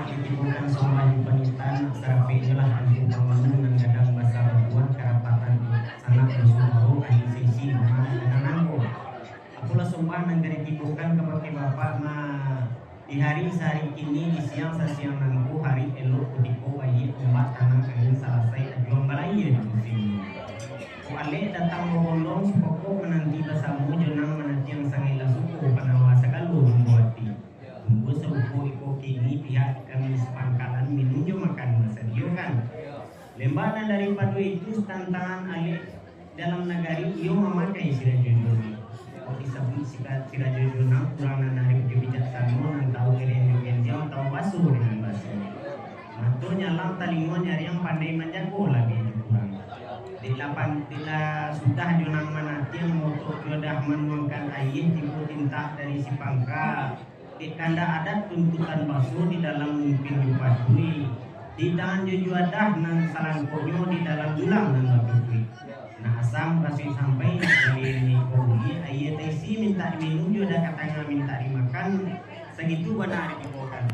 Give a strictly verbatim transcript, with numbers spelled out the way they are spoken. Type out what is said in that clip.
Ditibokan sombah jo panitan, sarapeknyo lah antu pangulu nan gadang basa babuah karapatan sanak basudaro ahli saisi rumah nan nangko. Apolah sombah nan ka ditibokan kabake Bapak ma, di hari sahari kini, di siang sasiang nangko, hari elok kutiko baiak ombak tanang angin salasai ajuang balayia di musim. Kok alek datang babondong, sipokok mananti basamo jo nang manatiang sangaik lah suko panawa sagalo lumbo ati. Sungguah sarupo iko kini pihak kami sapangkalan minum jo makan basadiokan. Lembah nan daripado itu, tantangan alek dalam nagari iyo mamakai sirajo jona. Kok disabuik sika-, sirajo jona urang nan arif jo bijaksano, nan tahu gariang jo genjang, tahu baso dengan baso. Mato nyalang, talingo nyariang, pandai manjago labiah jo kurang. Dek lapan, dek lah sudah jo nang manatiang motok jo dah manuangkan aia tibo tintak dari sipangka. Dek kandak adat tuntutan baso di dalam mungkin dipatuhi, di tangan jo juadah nan salangkonyo di dalam dulang nan batutuik. Nah, asam kasuik sampai dari niko buli aia taisi mintak diminum jo dah katangah mintak dimakan, sagitu bana ditibokan.